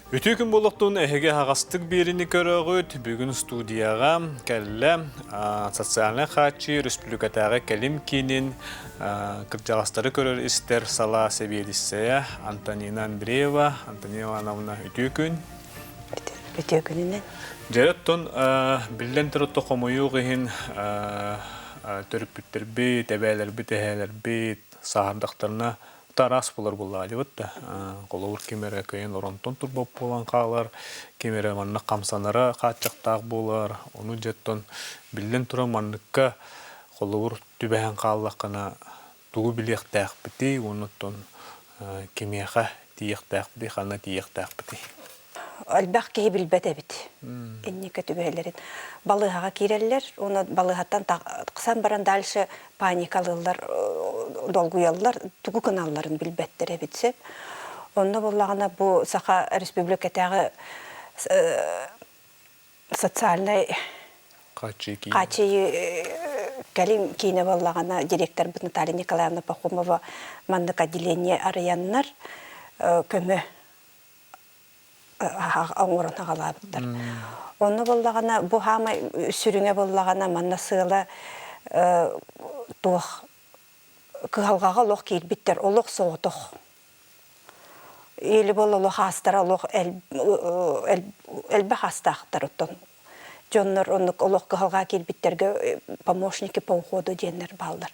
Үтүө күн буолуохтун эһиги аһаҕастык биэриини көрөҕүт. Бүгүн студияҕа кэллэ социальнай хааччыйыы республикатааҕы кэлим киинин кырдьаҕастары көрөр-истэр салаа сэбиэдиссэйэ Антонина Андреева. Антонина Ивановна, үтүө күн. Үтүө күнүнэн. Дьэ, оттон биллэн турар хомойуох иһин төрөппүттэрбит, эбээлэрбит, эһээлэрбит сааһырдахтарына араас буолар буоллаҕа дии да. Холобур, ким эрэ кыайан оронтон турбат буолан хаалар, ким эрэ маннык хамсанара хааччахтаах буолар. Ону дьэ оттон биллэн туран манныкка холобур түбэһэн хааллаххына тугу билиэхтээхпитий уонна оттон кимиэхэ тиийиэхтээхпитий, ханна тиийиэхтээхпитий? Элбэх киһи билбэт эбит инники түбэһэлэрин. Балыыһаҕа киирэллэр, уонна балыыһаттан тахсан баран дальше паникалыыллар, долгуйаллар, тугу гыналларын билбэттэр эбит сөп. Онно буоллаҕына бу Саха Республикатааҕы социальнай хааччыйыы кэлин киинэ буоллаҕына директорбыт Наталья Николаевна Пахомова маннык отделение арыйаннар көмө оҥорон аҕалаабыттар. Онно буоллаҕына бу хаамай сүрүнэ буоллаҕына манна сыала туох кыһалҕаҕа олох киирбиттэр олох соҕотох или буолла олох аастара олох элбэх аастаахтар оттон дьоннор оннук олох кыһалҕа киирбиттэргэ помощники по уходу диэннэр бааллар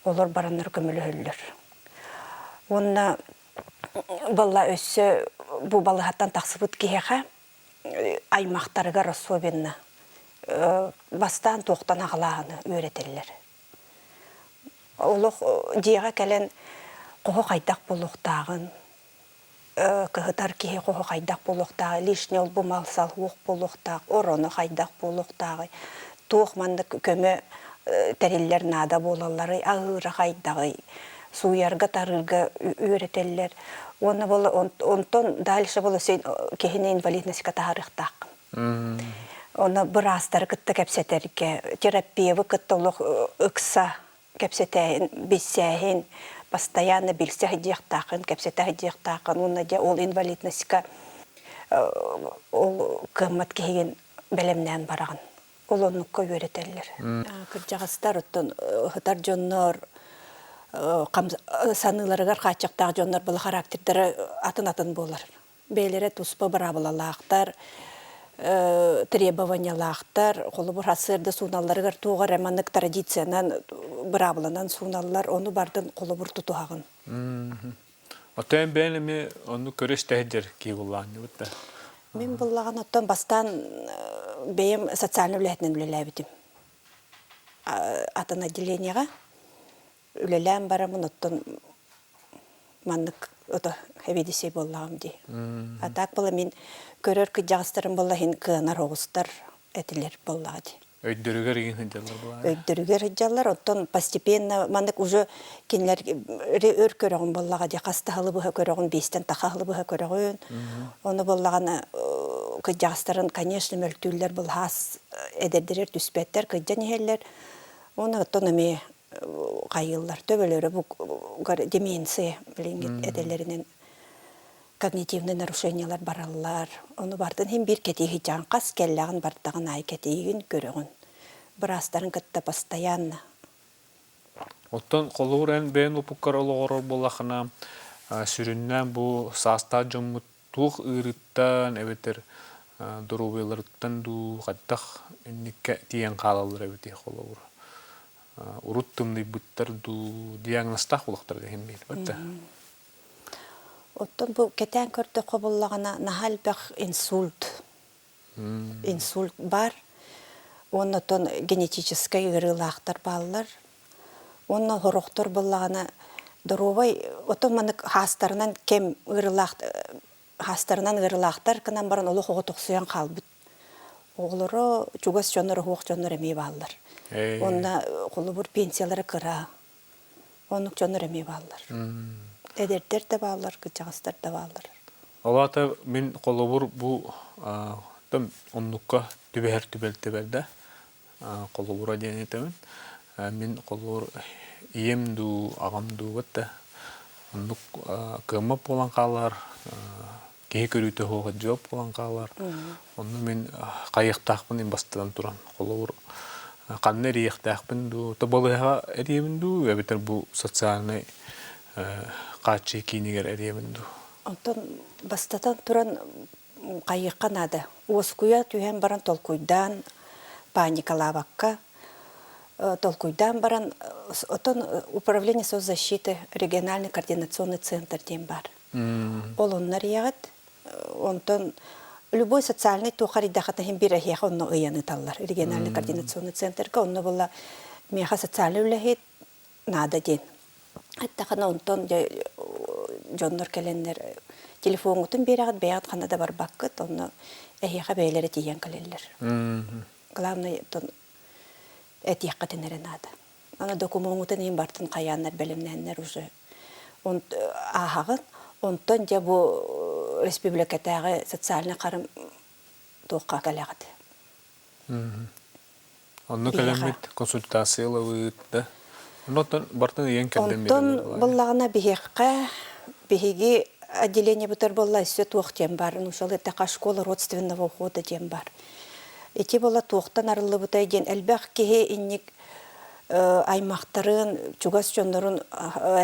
олор бараннар көмөлөһөллөр уонна Балла өссө бу балыһаттан тахсыбыт киһиэхэ аймахтарыгар особенно бастаан туохтан аҕалааһыны үөрэтэллэр. Олох дьиэҕэ кэлэн хоһо хайдах буолуохтааҕын, кыһытар киһи хоһо хайдах буолуохтааҕый, лишний ол-бу мал-сал суох буолуохтаах, ороно хайдах буолуохтааҕый, туох маннык көмө тэриллэр наада буолалларый, аһыыра хайдаҕый, сууйарга-тарыырга үөрэтэллэр. Уонна буола онтон дальше буола киһини инвалидностька таһаарыахтааххын. Онно быраастары кытта кэпсэтэргэ, терапевы кытта олох ыкса кэпсэтээһин, билсээһин, постоянно билсэ сылдьыахтааххын, кэпсэтэ сылдьыахтааххын уонна дьэ ол инвалидностька ол кыаммат киһигин бэлэмнээн бараҕын. Ол оннукка үөрэтэллэр. Кырдьаҕастар оттон ыһытар дьоннор саныыларыгар хааччахтаах дьоннор была характердара атын-атын буолар. Бэйэлэрэ туспа быраабылалаахтар, требованиялаахтар, холобур сарсыарда сууналларыгар туох эрэ маннык традициянан, быраабыланан сууналлар, ону бардын холобур тутуһаҕын. Оттон бэйэн эмиэ оннук көрө-истэ сылдьар киһи буоллаҕын да? Мин буллаҕын оттон бастаан бэйэм социальнай үлэһитинэн үлэлээбитим. Атын отделениеҕа үлэлээн бараммын оттон маннык ото эбиэдиссэй буоллаҕым дии. А так была мин көрөр кыдьаҕастарым буолла иһин кыанар оҕустар этилэр буоллаҕа дии. Өйдөрүгэр игин сылдьаллар буолаа. Өйдөрүгэр сылдьаллар, оттон постепенно маннык уже кинилэр өр көрөҕүн буоллаҕа дии, хас да сылы быһа көрөҕүн, биэстэн таха сылы быһа көрөҕүн. Ону буоллаҕына кыдьаҕастарын, конечно, мөлтүүллэр, былаас эдэрдэрэр түспэттэр, кыдьан иһэллэр. Уонна оттон эмиэ хайыыллар, төбөлөрө бу деменция билиҥҥи этэллэринэн когнитивный нарушениелар бараллар. Ону бардын иһин биир кэтииһи хас кэллэҕин бардаҕын аайы кэтиигин көрөҕүн. Быраастарын кытта постоянно. Оттон холобур эн бэйэн опуккар олоҕорор буоллаххына, сүрүннээн бу саастаах дьоммут туох ыарыыттан эбэтэр доруобуйаларыттан дуу хайдах инниккэ тиийэн хаалаллар эбитий холобур урут тымныйбыттар дуу диагнозтаах буолуохтара диэн биир да. Оттон бу кэтээн көрдөххө буллаҕына наһаа элбэх инсульт инсульт баар уонна оттон генетическэй ыарыылаахтар бааллар уонна сорохтор буоллаҕына доруобай оттон маннык хаастарынан кэм ыарыылаах хаастарынан ыарыылаахтар гынан баран олох оҕо тохсуйан хаалбыт оҕолоро чугас дьоннор оһуох дьоннор эмиэ бааллар уонна холобур пенсиялара кыра Оннук дьоннор эмиэ бааллар. Эдэрдэр да бааллар, кырдьаҕастар да бааллар. Ол аата мин холобур бу оннукка түбэһэр түбэлтэбэр да холобура диэн этэбин. Мин холобур ийэм дуу, аҕам дуу да оннук кыаммат буолан хаалар. Киһи көрүүтэ суох дьиэ буолан хаалар. Онно мин хайыахтаахпын бастатан туран холобур ханна эрийиэхтээхпин дуу, то балыыһаҕа эрийэбин дуу, эбэтэр бу социальнай хааччыы киинигэр эрийэбин дуу. Онтон бастатан туран хайыахха наада. Уоскуйа түһэн баран толкуйдаан, паникалаабакка толкуйдаан баран, оттон управление соцзащиты региональный координационный центр диэн баар. Ол онно эрийэҕит. Онтон любой социальный туох арыйдахата иһин биир эһиэхэ онно ыйан ыыталлар. Региональный координационный центрга онно буолла миэхэ социальный үлэһит наада диэн. Эттэххинэ онтон дьэ дьоннор кэлэннэр телефоҥҥутун биэрэҕит, бэйэҕит ханна да барбаккыт, онно эһиэхэ бэйэлэрэ тиийэн кэлэллэр. Главное, оттон этиэххитин эрэ наада. Аны докумуоҥҥутун иһин бартын хайааннар бэлэмнээннэр уже ааһаҕын. Онтон дьэ бу республикатааҕы социальнай харым туохха кэлэҕит? Онно кэлэммит консультация ылабыт да. Онтон бартын ыйан кэрдэн Онтон буллаҕына биһиэххэ биһиги отделениебытар буолла өссө туох диэн бар, ну это школа родственного ухода диэн бар. Ити буола туохтан арыллыбытай диэн элбэх киһи инник аймахтарын, чугас дьоннорун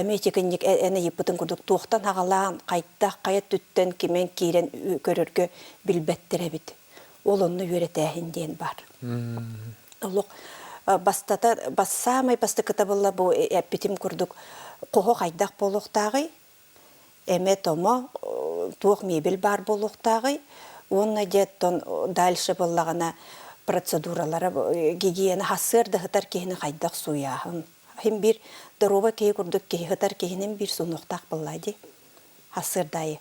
эмиэ итинник эн ыйыппытын курдук туохтан аҕалаан, хайдах, хайа өттүттэн кимэн киирэн көрөргө билбэттэр эбит. Ол онно үөрэтээһин диэн бар. Олох бастата, саамай бастакыта буолла бу эппитим курдук хоһо хайдах буолуохтааҕый, эмэ-томо туох мебель баар буолуохтааҕый уонна дьэ оттон дальше буоллаҕына процедуралара гигиена сарсыарда сытар киһини хайдах сууйааһын син биир доруобай киһи курдук киһи сытар киһинин биир суунуохтаах буоллаа дии сарсыарда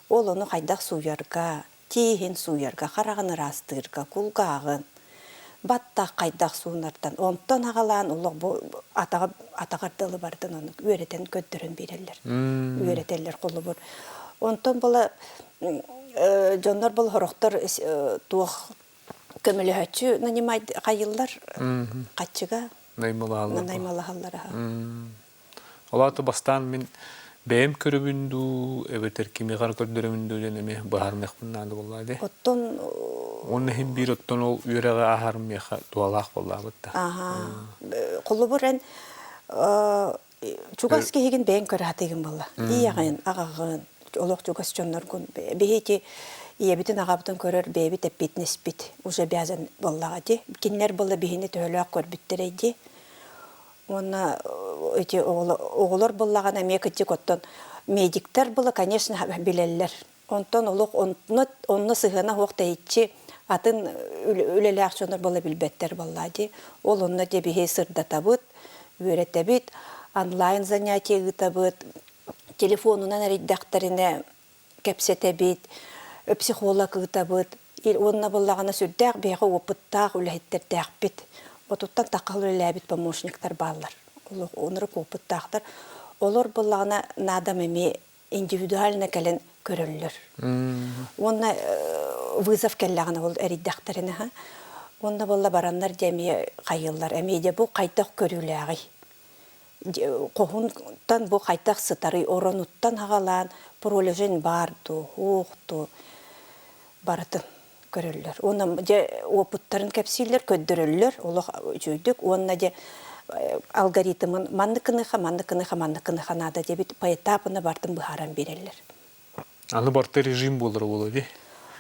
ол ону хайдах сууйарга тииһин сууйарга, хараҕын ыраастыырга, кулгааҕын, баттах хайдах суунартан, онтон аҕалаан олох бу атаҕа атаҕар дылы бардын ону үөрэтэн көрдөрөн биэрэллэр. Үөрэтэллэр холобур. Онтон була дьоннор был сорохтор туох көмөлөһөччү нанимай хайыллар хаччыга наймылаһаллар. Наймылаһаллар аха. Ол аата бастаан мин бэйэм көрөбүн дуу, эбэтэр кимиэхэ эрэ көрдөрөбүн дуу диэн эмиэ быһаарыныахпын наада буоллаҕа дии. Оттон Уонна иһин биир оттон ол үөрэҕи ааһарым миэхэ туһалаах буоллаабыт да. Аха. Холобур эн чугас киһигин бэйэҥ көрө сатыыгын буолла. Ийэҕин, аҕаҕын, олох чугас дьонноргун биһиги ийэбитин аҕабытын көрөр бэйэбит эппиэтинэспит уже обязан буоллаҕа дии. Кинилэр буолла биһини төһөлөөх көрбүттэрэй дии. Уонна эти оҕолор буллаҕына эмиэ кырдьык оттон медиктэр была, конечно, билэллэр. Онтон олох онно, онно сыһыана суох тэйиччи атын үлэлээх дьоннор була билбэттэр буоллаа дии. Ол онно дьэ биһи сырдатабыт, үөрэтэбит, онлайн занятие ыытабыт, телефонунан эрийдэхтэринэ кэпсэтэбит, психолог ыытабыт. Уонна буоллаҕына сүрдээх биһиэхэ опыттаах үлэһиттэрдээхпит. Отуттан тахха үлэлээбит помощниктар бааллар. Оннук опыттаахтар. Олор буоллаҕына наадам эмиэ индивидуально кэлэн көрөллөр. Уонна вызов кэллэҕинэ ол эрийдэхтэринэ уонна буолла бараннар дьэ эмиэ хайыыллар. Эмиэ дьэ бу хайдах көрүүлээҕий? Хоһунтан бу хайдах сытарый оронуттан аҕалаан пролежень баар дуу, суох дуу барытын көрөллөр. Уонна дьэ опыттарын кэпсииллэр, көрдөрөллөр олох үчүгэйдик уонна дьэ алгоритмын маннык гыныха, маннык гыныха, маннык гыныха наада диэбит поэтапына барытын быһааран биэрэллэр. Аны барыта режим буолар буолуо дии.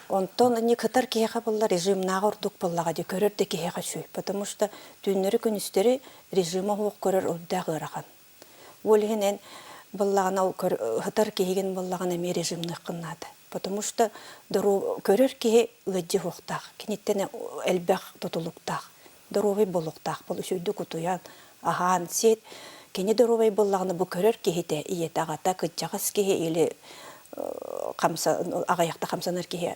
Онтон не кытар киһиэхэ буолла режимнааҕы ордук буоллаҕа дии көрөр да киһиэхэ үчүгэй. Потому что түүннэри-күнүстэри режима суох көрөр үрдээх ыарахан. Ол иһин эн буоллаҕына ол сытар киһигин буоллаҕына эмиэ режимныаххын наада. Потому что көрөр киһи ыалдьыа суохтаах. Киниттэн элбэх тутулуктаах. Доруобай буолуохтаах. Бұл үчүгэйдик утуйан, аһаан, сиэт. Кини доруобай буоллаҕына бу көрөр киһитэ, ийэтэ, аҕата, кырдьаҕас киһи или хамса, аҕыйахта хамсанар киһи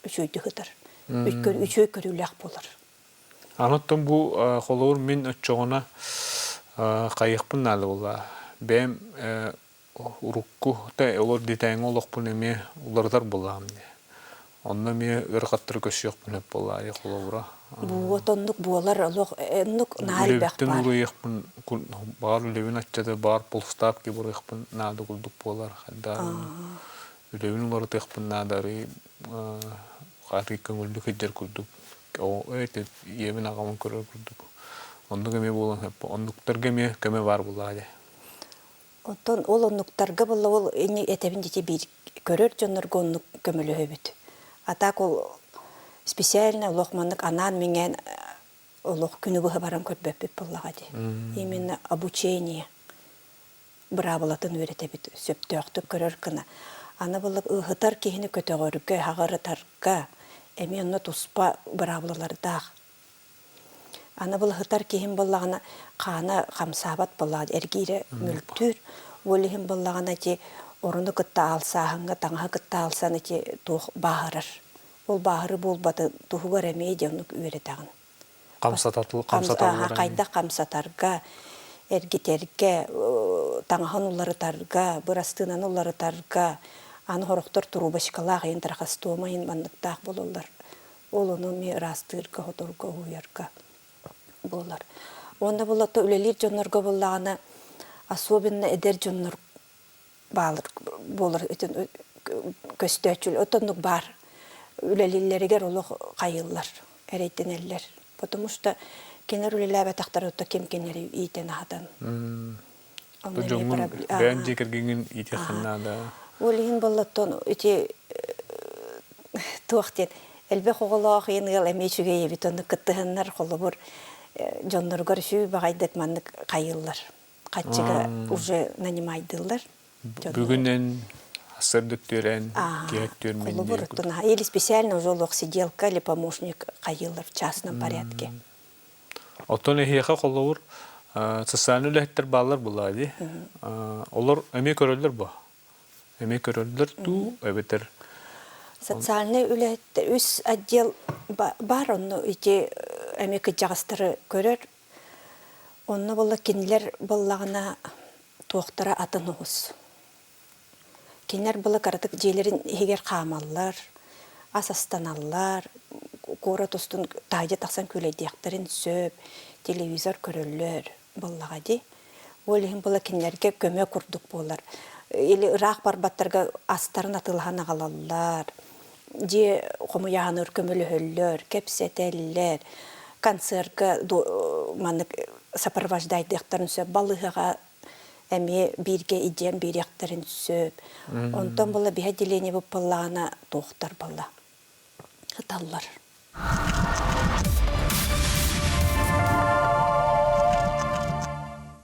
үчүгэйдик ытар. Үчүгэй көрүүлээх буолар. Аны оттон бу холобур мин оччоҕуна хайыахпын наада буолла. Бэйэм урукку олор дитээҥҥи олохпун эмиэ уларытар буоллаҕым дии. Онно эмиэ ыарахаттары көрсүөхпүн сөп буоллаҕа холобура. Вот оннук буолар олох оннук наһаа элбэх Үлэбиттэн баар. уруйахпын баар үлэбин аччата баар полставки буруйахпын наада курдук буолар хайдах. Үлэбин уларытыахпын наада арыый арыый көҥүллүк сылдьар курдук ийэбин аҕабын көрөр курдук оннук эмиэ буолуон сөп оннуктарга эмиэ көмө баар буоллаҕа дии. Оттон ол оннуктарга буолла ол ини этэбин дити биир көрөр дьоннорго оннук көмөлөһөбүт. А так ол специально олох маннык анаан-минээн олох күнү быһа баран көрбөппүт буоллаҕа дии. Именно обучение быраабылатын үөрэтэбит, сөптөөхтүк көрөр гына. Аны былыр ыһытар киһини көтөҕөргө, хаҕырытарга эмиэ онно туспа быраабылалардаах. Аны былыһытар киһим буоллаҕына хаана хамсаабат буоллаҕына эргиирэ мөлтүүр. Ол иһин буоллаҕына ити оруну кытта аалсааһыҥҥа, таҥаһы кытта аалсан ити туох бааһырар. Ол бааһырыы буолбатын туһугар эмиэ дьэ оннук үөрэтэҕин. Хамсаталлар Хайдах хамсатарга, эргитэргэ, таҥаһын уларытарга, бырастыынаны уларытарга, аны сорохтор трубочкалаах иһин трахостома иһин манныктаах буолаллар. Ол ону эмиэ ыраастыырга, хоторго, уһуйарга буолар. Уонна буолла үлэлиир дьоннорго буоллаҕына, особенно эдэр дьоннор баалар буолар көстөөччү отоннук баар үлэлииллэригэр олох хайыыллар, эрэйдэнэллэр. Потому что кинилэр үлэлээбэтэхтэр отто ким кинилэри иитэн аһатан. Дьоҥҥун бэйэн дьиэ кэргэҥҥин иитиэххин наада. Ол иһин боллоттон ити туох диэн элбэх оҕолоох иин ыал эмиэ үчүгэй эбит оннук кыттыһаннар холобур дьонноругар үчүгэй баҕайдык маннык хайыыллар. Хаччыга уже нанимайдыыллар. Бүгүнэн сырдык түөрэн, киһи түөрмэн Холобур, или специально уже олох сиделка или помощник хайыыллар в частном порядке. Оттон эһиэхэ холобур социальный үлэһиттэр бааллар буоллаҕа дии. Олор эмиэ көрөллөр бу. Эмиэ көрөллөр дуу, эбэтэр Социальный үлэһиттэр үс отдел баар онно ити эмиэ кырдьаҕастары көрөр. Онно буолла кинилэр буоллаҕына туохтара атын оҕус. Кинилэр была кыратык дьиэлэрин иһигэр хаамаллар, ас астаналлар, куорат устун таһырдьа тахсан күүлэйдиэхтэрин сөп, телевизор көрөллөр буоллаҕа дии. Ол иһин была кинилэргэ көмө курдук буолар. Или ыраах барбаттарга астарын атыылаһан аҕалаллар, дьиэ хомуйааһыныгар көмөлөһөллөр, кэпсэтэллэр, концерка маннык сопровождайдыахтарын сөп, балыыһаҕа эмиэ бииргэ идиэн биэриэхтэрин сөп. Онтон була биһэ отделение буоллаҕына туохтар буолла ыталлар.